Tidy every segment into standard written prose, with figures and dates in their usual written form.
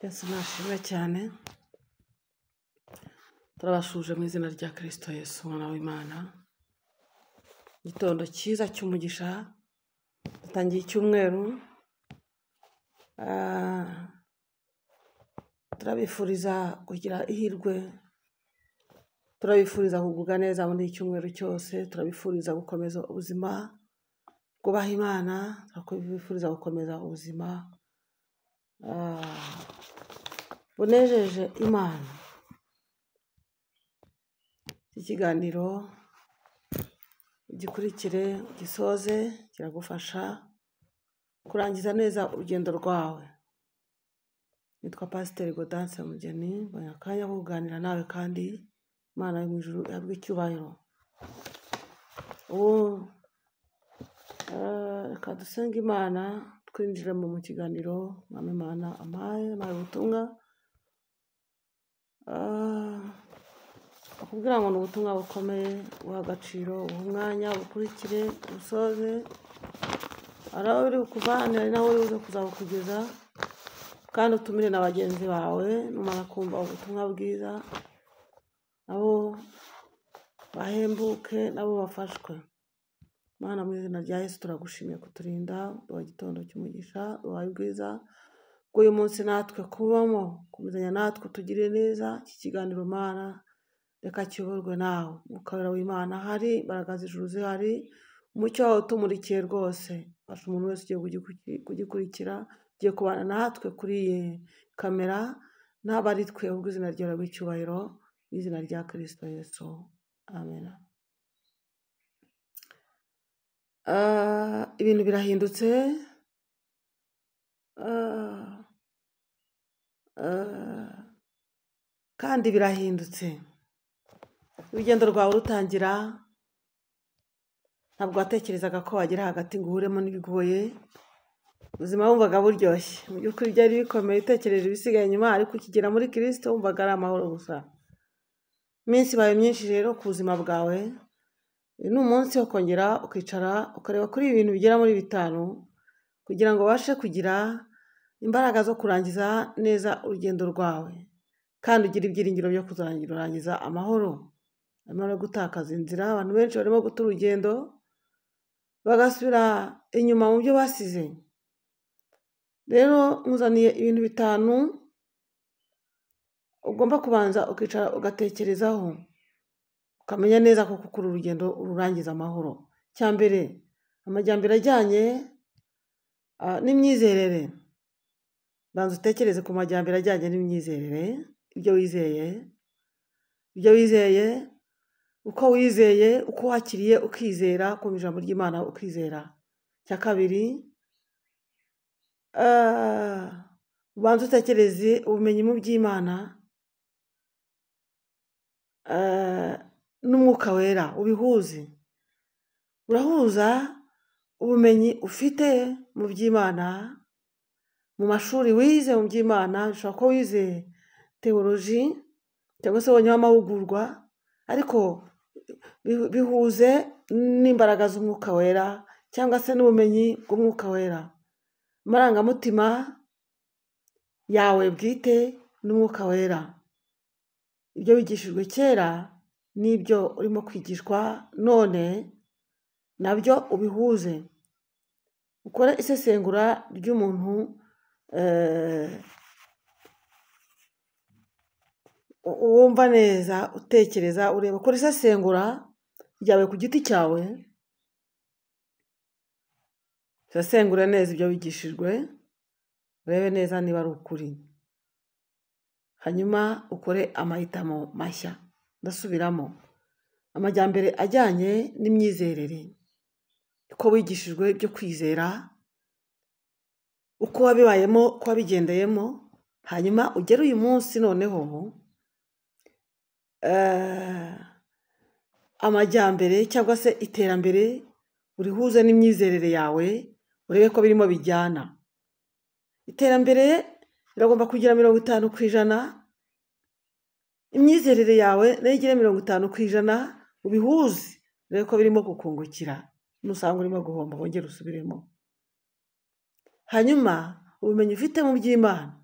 Yesu nashimwe cyane, turabashuje mu izina rya Kristo Yesu umwana w'Imana. Igitondo cyiza cy'umugisha, dutangiye icyumweru, turabifuriza kugira ihirwe, turabifuriza kugubwa neza muri iki cyumweru cyose, turabifuriza gukomeza ubuzima bwubaha Imana, turabifuriza gukomeza ubuzima bunejeje Imana. Iki kiganiro ugikurikire, ugisoze, kiragufasha kurangiza neza urugendo rwawe. Nitwa Pasiteri Gaudence Mugeni, mbonye akanya ko kuganira nawe kandi Imana yo mu ijuru ihabwe icyubahiro. Ubu reka dusenge Imana, twinjire mu kiganiro. Mwami Imana ampaye ubutumwa, akubwira ngo ni ubutumwa bukomeye, uha agaciro, uha umwanya, ubukurikire, ubusoze. Hari aho biri bukuvane, hari n'aho biri buze kuzabukugeza, kandi utumire na bagenzi bawe. Numara kumva ubutumwa bwiza, nabo bahembuke, nabo bafashwe. Mana, mu izina rya Yesu turagushimiye kuturinda, uduha igitondo cy'umugisha, uduhaye ubwiza bw'uyu munsi natwe kubamo, komezanya natwe utugirire neza. Iki kiganiro Mana reka kiyoborwe nawe, Umwuka wera w'Imana ahari, imbaraga z'ijuru zihari, umucyo wawe utumurikiye rwose. Fasha umuntu wese ugiye kugikurikira, ugiye kubana natwe kuri iyi kamera, naba ari twe, ahubwo izina ryawe ry'icyubahiro, mu izina rya Kristo Yesu, amen. Ibintu birahindutse, kandi birahindutse. Urugendo rwawe rutangira, ntabwo watekerezaga ko wagera hagati ngo uhuremo n'ibigoye. Ubuzima wumvaga buryoshye, mu by'ukuri byari bikomeye, utekereje ibisigaye inyuma, ariko ukigera muri Kristo wumvaga ari amahoro gusa. Iminsi ibaye myinshi rero ku buzima bwawe, uyu ni umunsi wo kongera ukicara ukareba kuri ibi bintu bigera muri bitanu, kugira ngo ubashe kugira imbaraga zo kurangiza neza urugendo rwawe, kandi ugire ibyiringiro byo kuzarangiza amahoro. Amahoro yo gutakaza inzira, abantu benshi barimo guta urugendo bagasubira inyuma mu byo basize. Rero nkuzaniye ibintu bitanu ugomba kubanza ukicara ugatekerezaho, ukamenya neza ko kuri uru rugendo ururangiza amahoro. Icya mbere, amajyambere ajyanye n'imyizerere. Banza utekereze ku majyambere ajyanye n'imyizerere, ibyo wizeye, ibyo wizeye, uko wizeye, uko wakiriye ukizera, kumva ijambo ry'Imana ukizera. Icya kabiri, ubanze utekereze ubumenyi mu by'Imana n'Umwuka Wera, ubihuze. Urahuza ubumenyi ufite mu by'Imana, mu mashuri wize mu by'Imana, ushobora kuba wize teoloji cyangwa se wabonyeho amahugurwa, ariko bihuze n'imbaraga z'Umwuka Wera cyangwa se n'ubumenyi bw'Umwuka Wera, amarangamutima yawe bwite n'Umwuka Wera, ibyo wigishijwe kera n'ibyo urimo kwigishwa none nabyo ubihuze. Ukore isesengura ry'umuntu wumva neza, utekereza, ureba. Ukora isesengura ryawe ku giti cyawe, usesengure neza ibyo wigishijwe, urebe neza niba ari ukuri, hanyuma ukore amahitamo mashya. Ndasubiramo, amajyambere ajyanye n'imyizerere, uko wigishijwe ibyo kwizera, uko wabibayemo, uko wabigendeyemo, hanyuma ugere uyu munsi noneho amajyambere cyangwa se iterambere urihuze n'imyizerere yawe, urebe ko birimo bijyana. Iterambere riragomba kugira 50%, imyizerere yawe nayo igire 50%, ubihuze urebe ko birimo kukungukira. Nusanga urimo guhomba wongere usubiremo. Hanyuma ubumenyi ufite mu by'Imana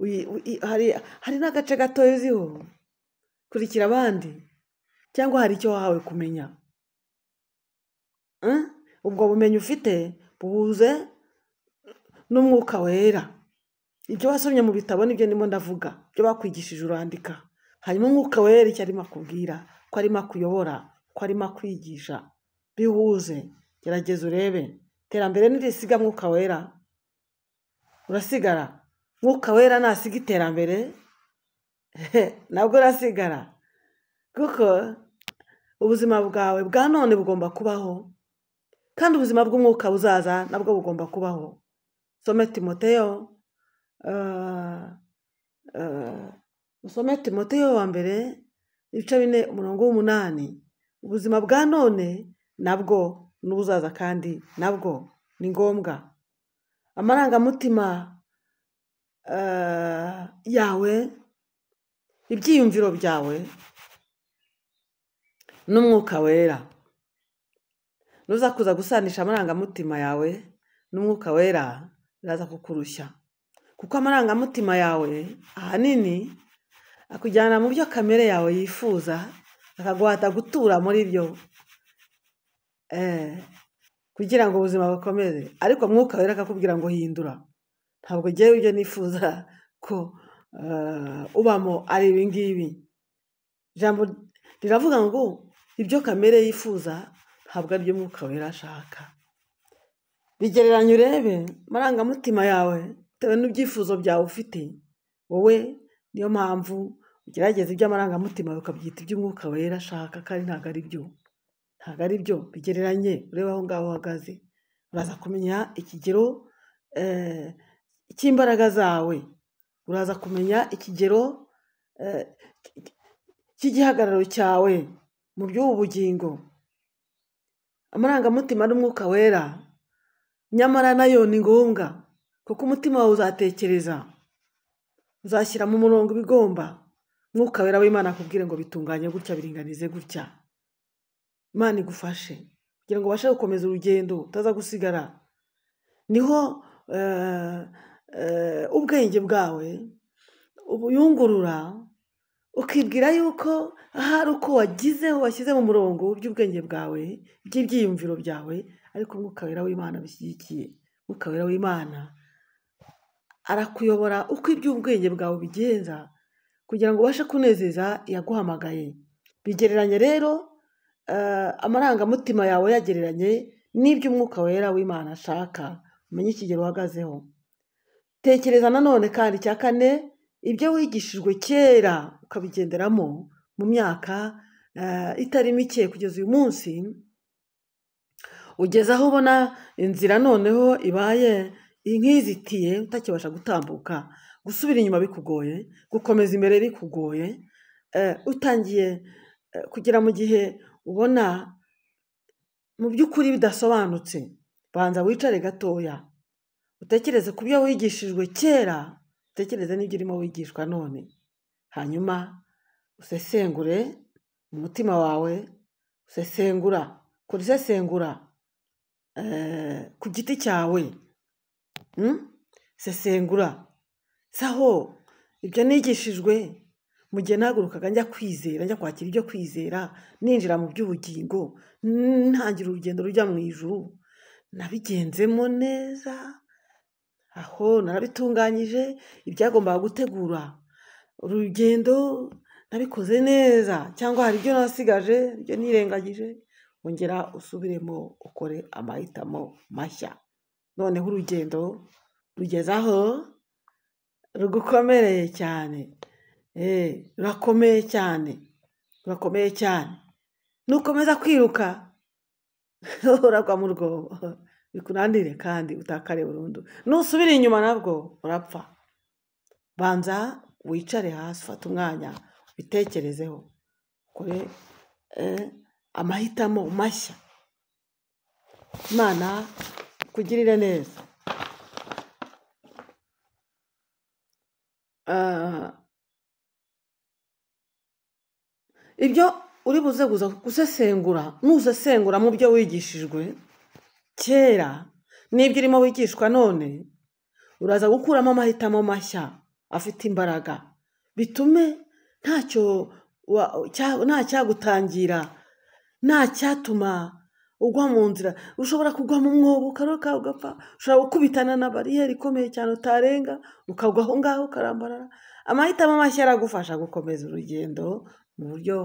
Hari n'agace gatoya uziho, kurikira abandi, cyangwa hari icyo wahawe kumenya. Ubwo bumenyi ufite buhuze n'umwuka wera. Ibyo wasomye mu bitabo nibyo ndimo ndavuga, ibyo bakwigishije urandika. Hanyuma umwuka wera icyo arimo akubwira, ko arimo akuyobora, ko arimo akwigisha, bihuze, gerageza urebe. Iterambere nirisiga mwuka wera urasigara. Mwuka wera nasiga iterambere nabwo urasigara, kuko ubuzima bwawe bwa none bugomba kubaho, kandi ubuzima bw'umwuka buzaza nabwo bugomba kubaho. Some Timoteyo, usome Timoteyo wa mbere ibice 4 umurongo w'8. Ubuzima bwa none nabwo n'ubuzaza kandi nabwo ni ngombwa. Amarangamutima yawe, ibyiyumviro byawe n'umwuka wera. Nuza kuza gusanisha amarangamutima yawe n'umwuka wera, biraza kukurushya, kuko amarangamutima yawe ahanini akujyana mu byo kamere yawe yifuza, akaguhata gutura muri byo kugira ngo ubuzima bukomeze. Ariko mwuka wera akakubwira ngo hindura, ntabwo ngewe ibyo nifuza ko ubamo ari ibi ngibi. Ijambo riravuga ngo ibyo kamere yifuza ntabwo ari byo mwuka wera ashaka. Bigereranye urebe amarangamutima yawe bitewe n'ibyifuzo byawe ufite wowe. Niyo mpamvu ugerageza iby'amarangamutima ukabyita iby'umwuka wera ashaka, kandi ntabwo ari byo, ntabwo ari byo. Bigereranye urebe aho ngaho uhagaze, uraza kumenya ikigero cy'imbaraga zawe, uraza kumenya ikigero cy'igihagararo cyawe mu by'ubu bugingo. Amarangamutima n'umwuka wera nyamara nayo ni ngombwa, kuko umutima wawe uzatekereza, uzashyira mu murongo ibigomba. Mwuka wera w'Imana akubwire ngo bitunganye gutya, biringanize gutya. Imana igufashe kugira ngo ubashe gukomeza urugendo utaza gusigara. Niho ubwenge bwawe ubuyungurura, ukibwira yuko ahari uko wagizeho washyize mu murongo by'ubwenge bwawe, by'ibyiyumviro byawe, ariko umwuka wera w'Imana bishyigikiye. Umwuka wera w'Imana arakuyobora uko iby'ubwenge bwawe bigenza, kugira ngo ubashe kunezeza yaguhamagaye. Bigereranye rero amarangamutima yawe yagereranye n'iby'umwuka wera w'Imana ashaka, umenye ikigero uhagazeho. Tekereza nanone kandi icya kane, ibyo wigishijwe kera ukabigenderamo mu myaka itari mike kugeza uyu munsi, ugeze aho ubona inzira noneho ibaye nk'izitiye, utakibasha gutambuka, gusubira inyuma bikugoye, gukomeza imbere bikugoye, utangiye kugera mu gihe ubona mu by'ukuri bidasobanutse. Banza wicare gatoya, utekereze ku byo wigishijwe kera, utekereze n'ibyo urimo wigishwa none, hanyuma usesengure mu mutima wawe, usesengura, kora isesengura ku giti cyawe. Sesengura saho ibyo nigishijwe mu gihe nahagurukaga njya kwizera, njya kwakira ibyo kwizera, ninjira mu by'ubugingo, ntangira urugendo rujya mu ijuru, nabigenzemo neza, aho narabitunganyije, ibyagombaga gutegura urugendo nabikoze neza, cyangwa hari ibyo nasigaje, ibyo nirengagije. Ongera usubiremo, ukore amahitamo mashya. Noneho urugendo rugeze aho rugukomereye cyane, rurakomeye cyane, rurakomeye cyane. Nukomeza kwiruka uragwa mu rwobo, bikunanire kandi utakare burundu. Nusubira inyuma nabwo urapfa. Banza wicare hasi, ufate umwanya ubitekerezeho, ukore amahitamo mashya. Imana ikugirire neza. Ibyo uri buze gusesengura, nusesengura mu byo wigishijwe kera n'ibyo urimo wigishwa none, uraza gukuramo amahitamo mashya. afite imbaraga, bitume ntacyo nta cyagutangira, nta cyatuma ugwa mu nzira. Ushobora kugwa mu mwobo ukaroka ugapfa, ushobora gukubitana na bariyeri ikomeye cyane utarenga, ukagwa aho ngaho ukarambarara. Amahitamo mashya aragufasha gukomeza urugendo mu buryo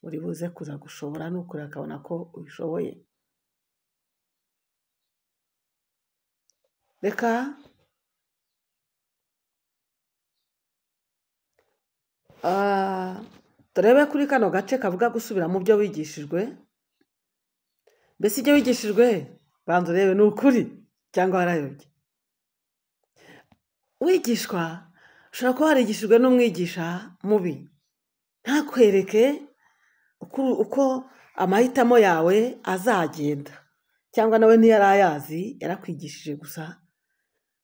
uri buze kuza gushobora, n'ukuri akabona ko ubishoboye. Reka turebe kuri kano gace kavuga gusubira mu byo wigishijwe. Mbese ibyo wigishijwe banza urebe ni ukuri cyangwa warayobye. Wigishwa ushobora kuba warigishijwe n'umwigisha mubi, ntakwereke uko amahitamo yawe azagenda, cyangwa nawe ntiyari ayazi, yarakwigishije gusa.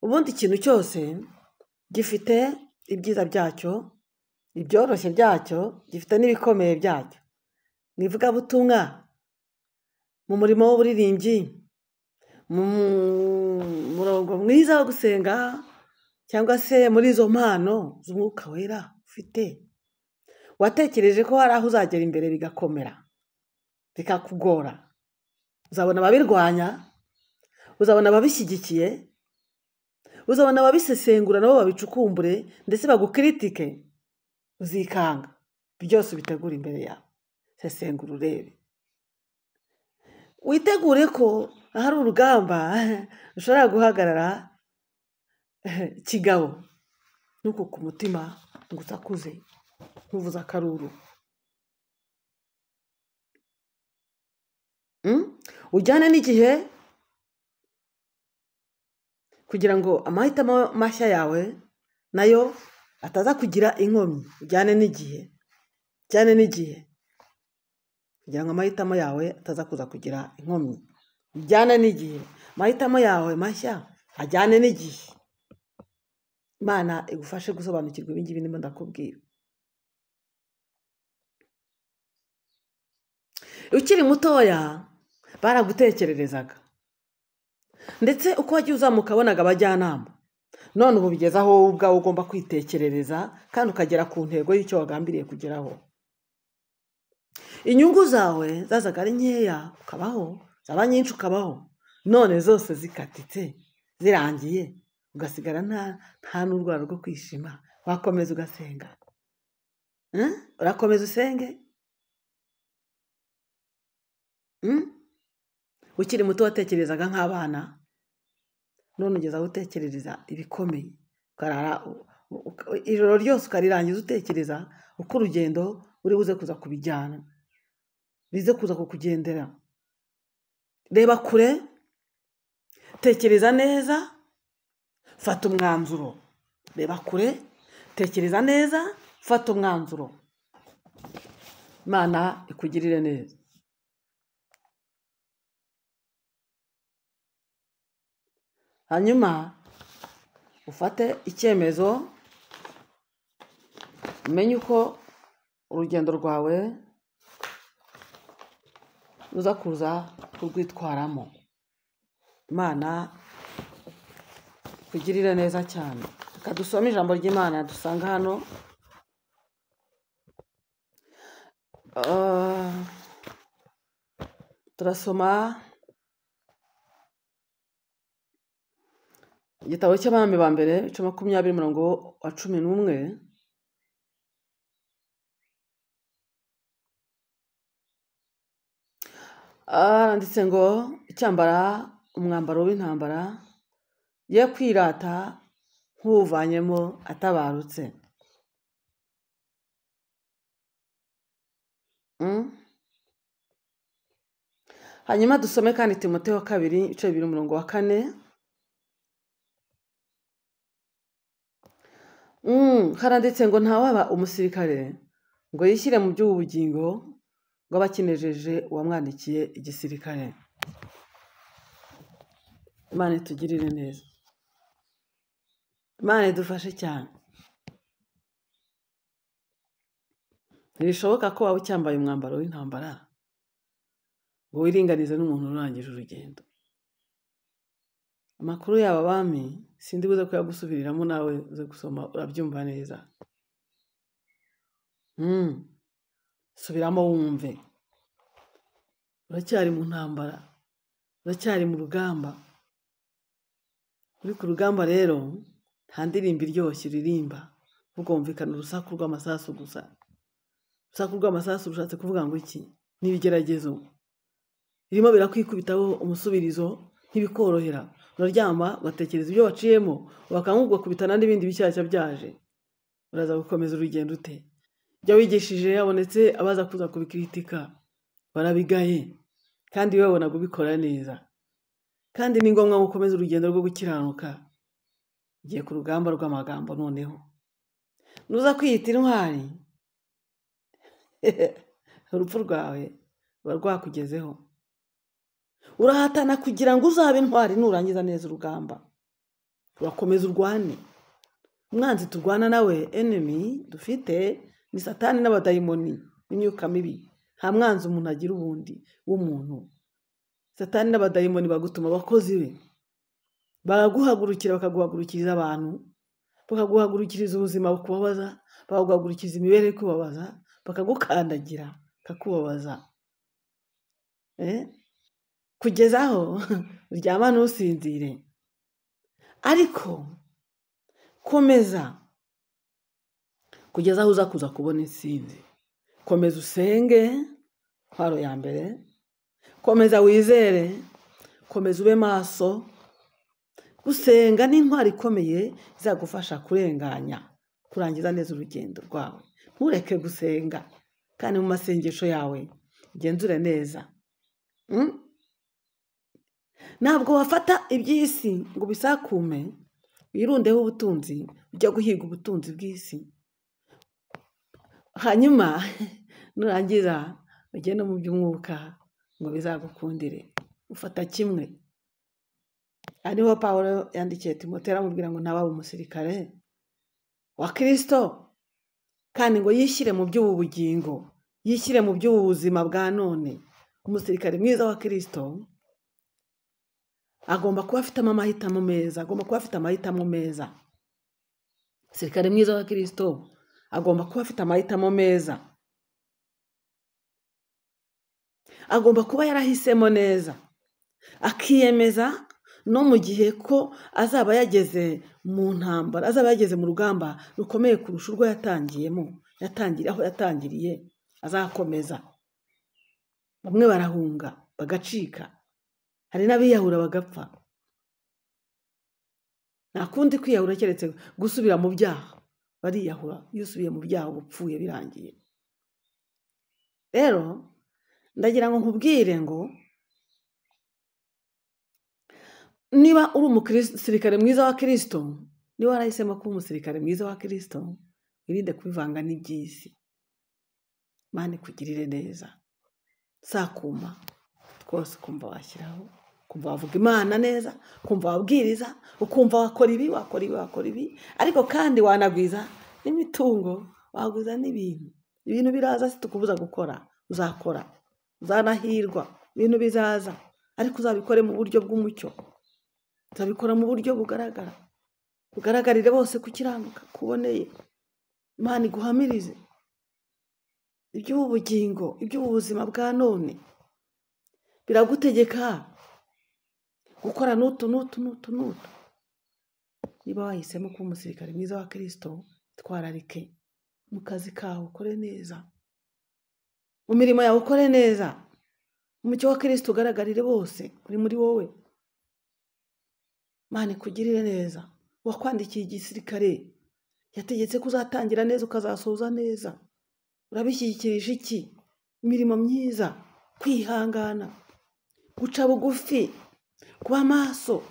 Ubundi ikintu cyose gifite ibyiza byacyo, ibyoroshye byacyo, gifite n'ibikomeye byacyo. Mu ivugabutumwa, mu murimo w'uburirimbyi, mu murongo mwiza wo gusenga, cyangwa se muri izo mpano z'umwuka wera ufite, watekereje ko hari aho uzagera imbere bigakomera, bikakugora. Uzabona ababirwanya, uzabona ababishyigikiye, uzabona ababisesengura nabo babicukumbure, ndetse bagukiritike, uzikanga. Byose ubitegura imbere yawe, sesengura urebe, witegure ko ahari urugamba ushobora guhagarara kigabo, nuko ku mutima ngo usakuze ntuvuze akaruru. Ujyane n'igihe kugira ngo amahitamo mashya yawe nayo ataza kugira inkomyi. Ujyane n'igihe, ujyane n'igihe kugira ngo amahitamo yawe ataza kuza kugira inkomyi. Ujyane n'igihe, amahitamo yawe mashya ajyane n'igihe. Imana igufashe gusobanukirwa ibi ngibi ndimo ndakubwira. Ukiri mutoya baragutekererezaga, ndetse uko wagiye uzamuka wabonaga abajyanama. None ubu bigeze aho wowe ubwawe ugomba kwitekerereza kandi ukagera ku ntego y'icyo wagambiriye kugeraho. Inyungu zawe zazaga ari nkeya ukabaho, zaba nyinshi ukabaho, none zose zikatitse zirangiye, ugasigara nta n'urwara rwo kwishima. Wakomeza ugasenga, urakomeza usenge. Ukiri muto watekerezaga nk'abana, none ugeze aho utekerereza ibikomeye, ukarara ijoro ryose ukarirangiza utekereza uko urugendo uri buze kuza kubijyana, bize kuza kukugendera. Reba kure, tekereza neza, fata umwanzuro. Reba kure, tekereza neza, fata umwanzuro. Imana ikugirire neza. Hanyuma ufate icyemezo, umenye uko urugendo rwawe uza kuza kurwitwaramo. Imana ikugirire neza cyane. Reka dusome ijambo ry'Imana dusanga hano. Turasoma igitabo cy'Abami ba mbere ibice 20 umurongo wa 11. Aranditse ngo icyambara umwambaro w'intambara ye kwirata nk'uwuvanyemo atabarutse. Hanyuma dusome kandi Timoteyo 2 ibice 2 umurongo wa 4. Haranditse ngo ntawaba umusirikare ngo yishyire mu by'ubugingo ngo abe akinejeje uwamwandikiye igisirikare. Imana itugirire neza, Imana idufashe cyane. Ntibishoboka ko waba ucyambaye umwambaro w'intambara ngo wiringanize n'umuntu urangije urugendo. Amakuru y'aba bami Sindi buze kuyagusubiriramo, nawe uze gusoma urabyumva neza. Subiramo wumve. Uracyari mu ntambara, uracyari mu rugamba. Uri ku rugamba rero nta ndirimbo iryoshye uririmba, ahubwo wumvikana urusaku rw'amasasu gusa. Urusaku rw'amasasu rushatse kuvuga ngo iki? Ni ibigeragezo birimo birakwikubitaho umusubirizo, ntibikorohera. Uraryama ugatekereza ibyo waciyemo, wakanguka ugakubitana n'ibindi bishyashya byaje. Uraza gukomeza urugendo ute? Ibyo wigishije habonetse abaza kuza kubikritika, barabigaye, kandi babonaga ubikora neza. Kandi ni ngombwa gukomeza urugendo rwo gukiranuka. Ugiye ku rugamba rw'amagambo noneho. Nuza kwiyita intwari, urupfu rwawe ruba rwakugezeho. Urahatana kugira ngo uzabe intwari nurangiza neza urugamba. Urakomeza urwane. Umwanzi turwana nawe, enemy dufite, ni Satani n'abadayimoni n'imyuka mibi. Nta mwanzi umuntu agira ubundi w'umuntu. Satani n'abadayimoni bagutuma abakozi be, baraguhagurukira, bakaguhagurukiriza abantu, bakaguhagurukiriza ubuzima bukubabaza, bakaguhagurukiriza imibereho ikubabaza, bakagukandagira bakakubabaza, kugeza aho uryama ntusinzire. Ariko komeza kugeza aho uza kuza kubona intsinzi. Komeza usenge, intwaro ya mbere. Komeza wizere, komeza ube maso. Gusenga ni intwaro ikomeye izagufasha kurenganya, kurangiza neza urugendo rwawe. Ntureke gusenga, kandi mu masengesho yawe ugenzure neza. Ntabwo wafata iby'isi ngo ubisakume, wirundeho ubutunzi, ujya guhiga ubutunzi bw'isi, hanyuma nurangiza ugende mu by'umwuka ngo bizagukundire. Ufata kimwe. Ariho Pawulo yandikiye Timoteyo aramubwira ngo ntababe umusirikare wa Kristo, kandi ngo yishyire mu by'ubu bugingo, yishyire mu by'ubu buzima bwa none. Umusirikare mwiza wa Kristo agomba kuba afitemo amahitamo meza, agomba kuba afite amahitamo meza. Umusirikare mwiza wa Kristo agomba kuba afite amahitamo meza, agomba kuba yarahisemo neza, akiyemeza no mu gihe ko azaba yageze mu ntambara, azaba yageze mu rugamba rukomeye kurusha urwo yatangiyemo, aho yatangiriye, azakomeza. Bamwe barahunga bagacika, hari n'abiyahura bagapfa. Nta kundi kwiyahura keretse gusubira mu byaha. Bariyahura, iyo usubiye mu byaha uba upfuye birangiye. Rero ndagira ngo nkubwire ngo niba uri umusirikare mwiza wa Kristo, niba warahisemo kuba umusirikare mwiza wa Kristo, wirinde kubivanga n'iby'isi. Imana ikugirire neza. Sakuma twose, ukumva washyiraho, ukumva wavuga Imana neza, ukumva wabwiriza, ukumva wakora ibi, wakora ibi, wakora ibi, ariko kandi wanagwiza n'imitungo, wagwiza n'ibintu. Ibintu biraza, situkubuza gukora, uzakora, uzanahirwa, ibintu bizaza, ariko uzabikore mu buryo bw'umucyo, uzabikora mu buryo bugaragara, bugaragarire bose gukiranuka kuboneye. Imana iguhamirize iby'ubu bugingo, iby'ubu buzima bwa none biragutegeka gukora n'utu n'utu n'utu n'utu. Niba wahisemo kuba umusirikare mwiza wa Kristo, twararike mu kazi kawe, ukore neza, mu mirimo yawe ukore neza, umucyo wa Kristo ugaragarire bose uri muri wowe. Imana ikugirire neza. Uwakwandikiye igisirikare yategetse ko uzatangira neza ukazasoza neza. Urabishyikirije iki? Imirimo myiza, kwihangana, guca bugufi, kuba maso,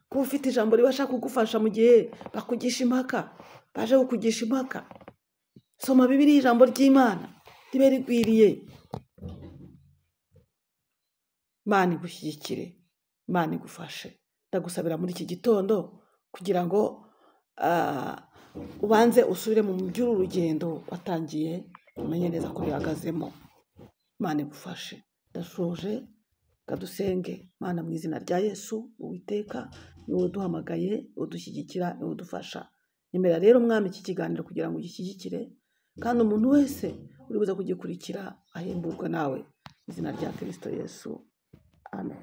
kuba ufite ijambo ribasha kugufasha mu gihe bakugisha impaka, baje kukugisha impaka. Soma Bibiliya, ijambo ry'Imana ribe rigwiriye. Imana igushyigikire, Imana igufashe. Ndagusabira muri iki gitondo kugira ngo ubanze usubire mu by'uru rugendo watangiye, umenye neza ko bihagazemo. Imana igufashe. Ndashoje, kadusenge. Imana mu izina rya Yesu, Uwiteka, Niwe uduhamagaye, udushyigikira, niwe udufasha. Nyemera rero Mwami iki kiganiro kugira ngo ugishyigikire, kandi umuntu wese uri buze kugikurikira ahemburwe nawe. Mu izina rya Kristo Yesu, amen.